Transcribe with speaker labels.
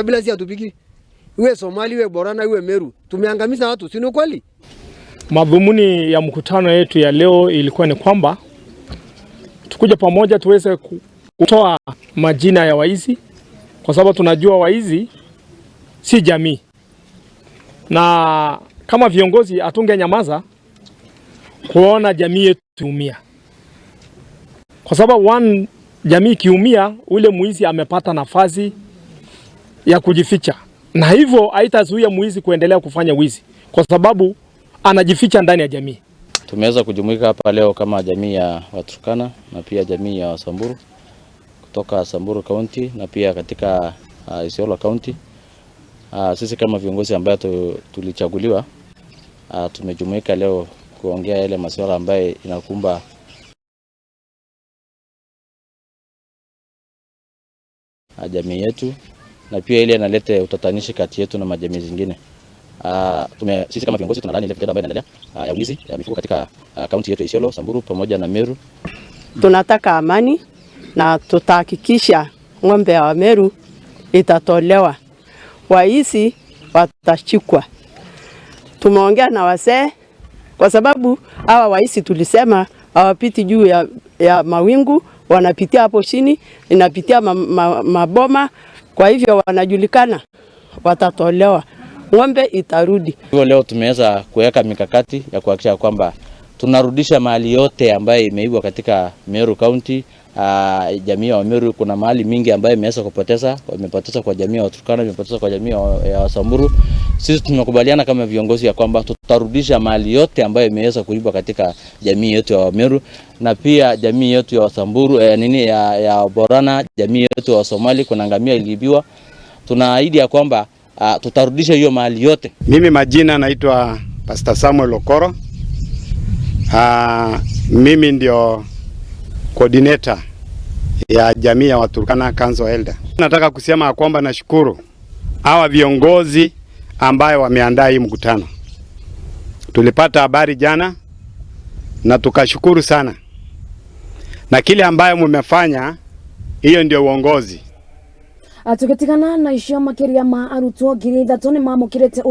Speaker 1: Kabila si hatupiki. Iwe Somali, iwe Borana, iwe Meru. Tumeangamiza watu, si ni kweli?
Speaker 2: Madhumuni ya mkutano yetu ya leo ilikuwa ni kwamba tukuja pamoja tuweze kutoa majina ya waizi, kwa sababu tunajua waizi si jamii, na kama viongozi hatungenyamaza kuona jamii yetu iumia, kwa sababu one jamii ikiumia, ule mwizi amepata nafasi ya kujificha, na hivyo haitazuia mwizi kuendelea kufanya wizi, kwa sababu anajificha ndani ya jamii.
Speaker 3: Tumeweza kujumuika hapa leo kama jamii ya Waturkana na pia jamii ya Wasamburu kutoka Samburu County na pia katika Isiolo County. Sisi kama viongozi ambayo tulichaguliwa, tumejumuika leo kuongea yale masuala ambayo inakumba jamii yetu na pia ile inaleta utatanishi kati yetu na majamii zingine. Sisi kama viongozi tunalaani ile vitendo ambayo inaendelea ya wizi ya mifugo katika kaunti yetu ya Isiolo, Samburu pamoja na Meru.
Speaker 4: Tunataka amani na tutahakikisha ng'ombe ya Wameru itatolewa, waisi watashikwa. Tumeongea na wasee kwa sababu hawa waisi tulisema hawapiti juu ya mawingu, wanapitia hapo chini, inapitia maboma, kwa hivyo wanajulikana, watatolewa, ng'ombe itarudi.
Speaker 3: Hivyo leo tumeweza kuweka mikakati ya kuhakikisha kwamba tunarudisha mali yote ambayo imeibwa katika Meru County. Jamii ya Wameru kuna mali mingi ambayo imeweza kupoteza, imepoteza kwa jamii ya Waturkana, imepoteza kwa jamii ya Wasamburu. Sisi tumekubaliana kama viongozi ya kwamba tutarudisha mali yote ambayo imeweza kuibwa katika jamii yetu ya Wameru na pia jamii yetu ya Wasamburu, ya Borana, jamii yetu ya Wasomali, kuna ngamia iliibiwa. Tunaahidi ya kwamba tutarudisha hiyo mali yote.
Speaker 5: Mimi majina naitwa Pastor Samuel Okoro. Mimi ndio coordinator ya jamii ya Waturkana Council Elder. Nataka kusema kwamba nashukuru hawa viongozi ambayo wameandaa hii mkutano. Tulipata habari jana na tukashukuru sana, na kile ambayo mmefanya, hiyo ndio uongozi.
Speaker 6: Tugitigana na icio makiria ma arutwo 3,000 nĩ mamũkĩrĩte.